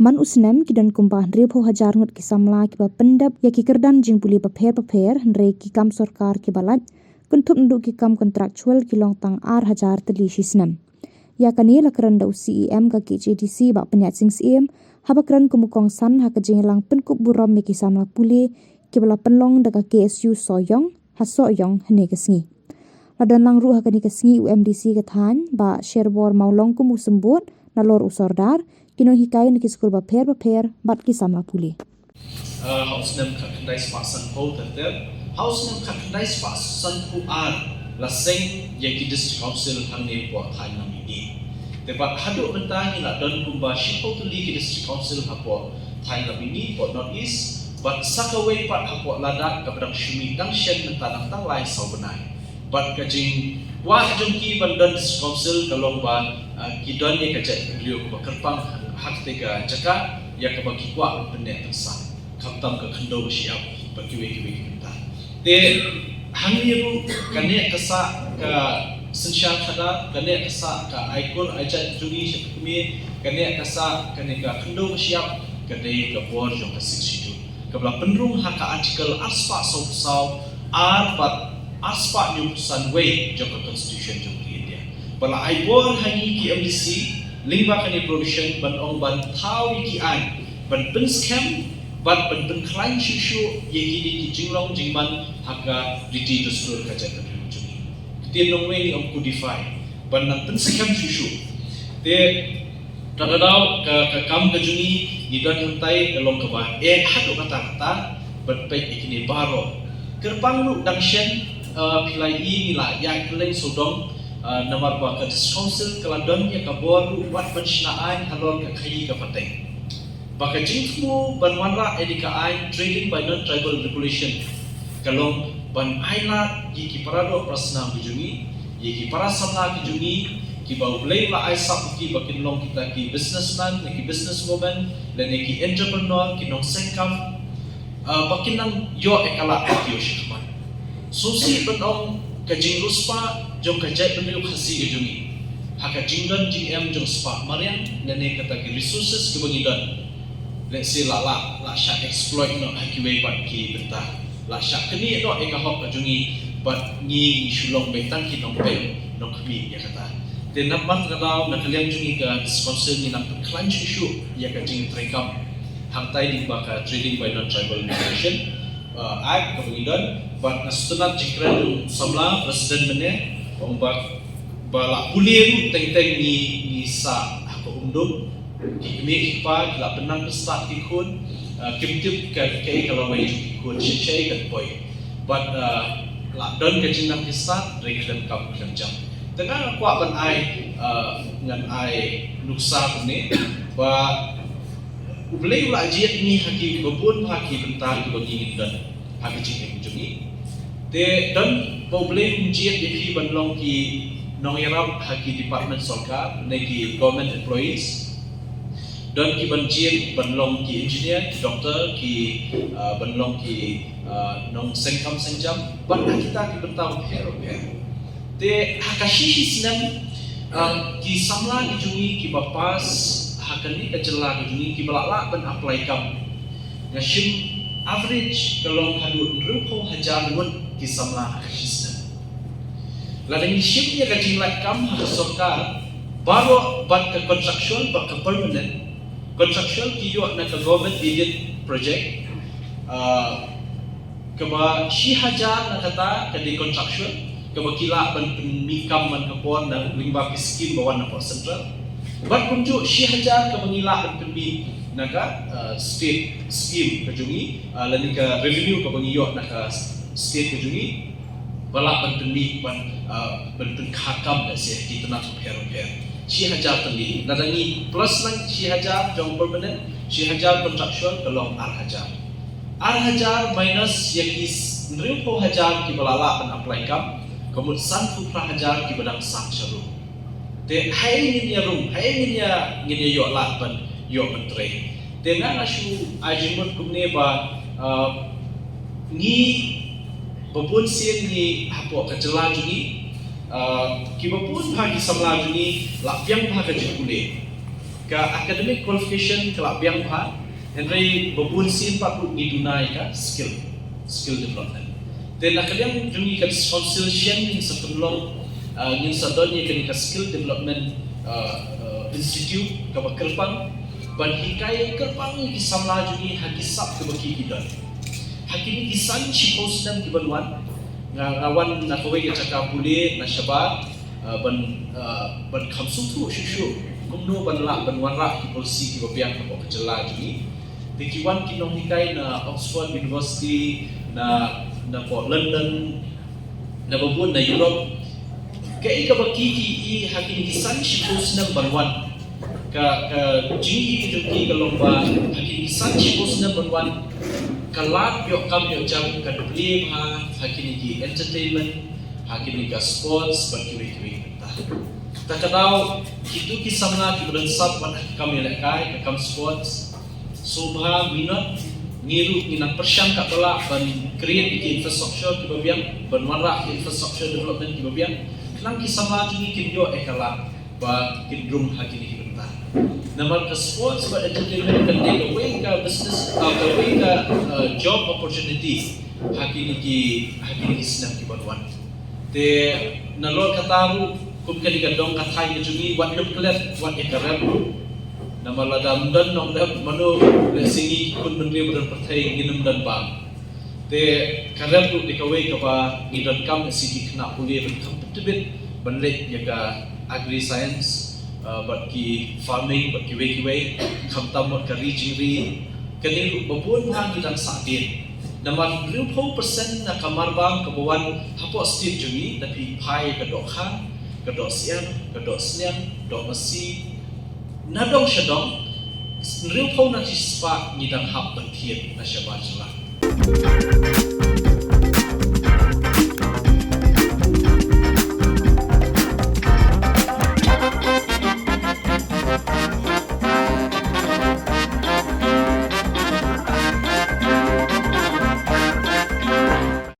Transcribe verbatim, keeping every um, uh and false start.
Man u snem ki don kumba hynriewphew hajar ngut ki samla kiba pyndep ïa ki kyrdan jingpule bapher bapher, hynrei ki kam sorkar kiba lait kynthup naduh ki kam contractual ki long tang ar hajar tylli shi snem. Ïa kane la kren da u C E M ka K H A D C Bah Pynïaid Sing Syiem haba kren kum u kongsan ha ka jingïalang pynkup burom ïa ki samla pule kiba la pynlong da ka K S U Sohiong ha Sohiong hynne ka sngi. La don lang ruh ha kane ka sngi u M D C ka thaiñ Bah Sherbor Mawlong kum u symbud, nalor u sordar, ki nonghikai na ki skul bapher bapher bad ki samla pule. Uh, ha u snem khatkhyndai spah sanphew ter ter, ha u snem khatkhyndai spah sanphew ar la seng ïa ki District Council hangne hapoh thaiñ Nongmihni. Te bad haduh mynta ngi la don kumba shiphew tylli ki District Council hapoh thaiñ Nongmihni, hapoh North East, bad sa kawei pat hapoh Ladakh kaba dang shu mih dang shen mynta dang tang lai saw bnai. Bad ka jingkwah jong ki ban don District Council ka long ba, uh, ki don ïa ka jaitbynriew kaba kyrpang ha katei ka jaka ïa kaba ki kwah ban pynneh pynsah, khamtam ka khyndew ka shyiap bad kiwei kiwei ki bynta. Te hangne ruh kane ka sah ka synshar khadar, kane ka sah ka aikur aijait jong ngi sha ka kmie, kane ka sah kane ka khyndew ka shyiap ka dei ka bor jong ka Sixth Schedule kaba la pynrung ha ka Article arspah sawphew saw ar bad arspah hynñiewphew san wei jong ka Constitution jong ka India. Ba la ai bor ha ngi ki M D C lyngba kane provision ban ong ban thaw ïa ki aiñ ban pynskhem bad ban pynkhlaiñ shuh shuh ïa kine ki jinglong jingman ha ka riti dustur ka jaitbynriew jong ngi. Ktien nongwei ngi ong codify ban nang pynskhem shuh shuh. Te ka daw ka, ka kam ka jong ngi ngi don hangtai ka long kaba eh haduh katta katta ban peit ïa kine baroh. Kyrpang ruh dang shen, uh, phi la ïohi ngi la ïaid kylleng sawdong, uh, namar ba ka District Council ka la don ïa ka bor ruh wat ban shna aiñ halor ka khaïi ka pateng. Ba ka jingthmu ban wanrah ïa ka aiñ Trading by Non-Tribal Regulation ka long ban ailad ïa ki paradoh parasnam ki jong ngi, ïa ki parasamla ki jong ngi, kiba U Blei u la ai sap ïa ki ba kin long kita ki businessman ne ki businesswoman lane ki entrepreneur, ki nongseng kam, uh, ba kin nang ïoh ïa ka lad ka kiew sha khmat. Sngewsih ban ong ka jingriewspah jong ka jaitbynriew Khasi ka jong ngi ha ka jingdon jingem jong spah mariang lane kata ki resources kiba ngi don. Let's say la, la, la shah exploit noh ha kiwei pat ki bynta, la shah knieh noh ïa ka hok ka jong ngi, bad ngi, ngi shu long beit tang ki nongpeng nongkhmih ïa kata. Te namar kata ka daw na ka liang jong ngi ka District Council ngi nang pynkhlaiñ shuh shuh ïa ka jingtreikam hangtai lyngba ka Trading by Non-Tribal Regulation, uh, Act kaba ngi don. Bad nga sngewtynnat jingkren jong u samla President mynne, ong ba, ba la pule ruh teng teng ngi, ngi sah ha ka umdum. Ki kmie ki kpa ki la pynnang pynstad ki khun, uh, kim tip ka, kaei ka lawei jong ki khun, shisha kan poi. Bad, uh, la don ka jingnang pynstad, hynrei khlem kam khlem jam. Te nga kwah ban ai, uh, ngan ai nuksa kumne ba U Blei u la jied ngi ha kiba bun ha ki bynta kiba ngi ngin don ha ka jingim jong ngi. Te don ba U Blei um jied ïa phi ban long ki nongïarap ha ki department sorkar ne ki government employees. Don ki ban jied ban long ki engineer, ki doctor, ki, uh, ban long ki, uh, nongseng kam seng jam, bad ha kita ki bynta bapher bapher. Te ha ka shi shi snem, uh, ki samla ki jong ngi kiba pass ha kane ka jylla ka jong ngi kiba la lah ban apply kam, nga shim average ka long haduh hynriewphew hajar ngut ki samla ha ka shi snem. Lada ngi shim ïa ka jinglait kam ha ka sorkar baroh bad ka contractual bad ka permanent. Contractual ki ïoh na ka government aided project, uh, kaba shi hajar na kata ka dei contractual, kaba ki lah ban pynmih kam man ka por na lyngba ki skim ba wan na pdeng central. Bad kumjuh shi hajar kaba ngi lah ban pynmih na ka, uh, state scheme ka jong ngi, uh, lane ka revenue kaba ngi ïoh na ka state ka jong ngi, ba lah ban pynmih ban, uh, ban pynkha kam da shi ki tnat bapher bapher. Shi hajar tylli. Lada ngi plus lang shi hajar jong permanent, shi hajar contractual ka long ar hajar. Ar hajar minus ïa ki hynriewphew hajar kiba la lah ban apply kam, ka mut sanphew phra hajar kiba dang sah sha rum. Te haei ngin ïa rung, haei ngin ïa, ngin ïa ïoh lad ban ïoh ban trei. Te nga nga shu ai jingmut kumne ba, uh, ngi ba bun sien ngi hapoh ka jylla jong ngi, uh, kiba bun ha ki samla jong ngi la biang ha ka jingpule. Ka academic qualification ka la biang bha, hynrei ba bun sien pat ruh ngi duna ïa ka skill, skill development. Te na ka liang jong ngi ka Council Shem ngin sa pynlong, ah, ngin sa don ïa kane ka skill development, ah, ah, institute kaba kyrpang, ban hikai kyrpang ïa ki samla jong ngi ha ki sap kiba ki ki don. Ha kine ki san shiphew snem ki ban wan, nga, nga wan na kawei ka jaka pule na shabar, ah, ban, ah, ban kham sngewthuh shuh shuh kumno ban lah ban wanrah ki polisi kiba biang hapoh ka jylla jong ngi. Te ki wan ki nonghikai na Oxford University, na, na pdeng London, na ba bun na Europe. Kaei kaba ki ki i ha kine ki san shiphew snem ban wan, ka, ka jingïohi ka jong ki ka long ba ha kine ki san shiphew snem ban wan, ka lad ïoh kam ïoh jam kan plie bha ha kine ki entertainment, ha kine ki sports bad kiwei kiwei. Ta ka daw kito ki samla kiba don sap wat ha ka kam ïalehkai, ka kam sports, sngewbha minot, ngi ruh ngi nang pyrshang katba lah ban create ki infrastructure kiba biang, ban wanrah ki infrastructure development kiba biang. Khnang ki samla jong ngi kin ïoh ïa ka lad ba kin rung ha kine ki bynta. Namar ka sports bad entertainment kan dei kawei ka business, ah, kawei ka, ah, job opportunity ha kine ki, ha kine ki snem ki ban wan. Te nalor kata ruh, kum kane ka dong ka thaiñ ka jong ngi, wat nym klet wat ïa ka rep ruh. Namar lada ym don nongrep, mano lehse ngi ki khun bynriew ba don pyrthei ngin ym don bam. Te ka rep ruh dei kawei kaba ngi donkam lehse ki khynnah pule ban kham tbit ban leit ïa ka agri science, ah, bad ki farming bad kiwei kiwei, khamtam bad ka ri jingri. Kane ruh ba bun ba ngi dang sahdien. Namar hynriewphew percent na ka marbam kaba wan hapoh state jong ngi, da phi phai ka Dohkha, ka Dohsyiar, ka Dohsniang, Dohmasi, na dong sha dong, hynriewphew na chispah ngi dang hap ban thied na shabar jylla.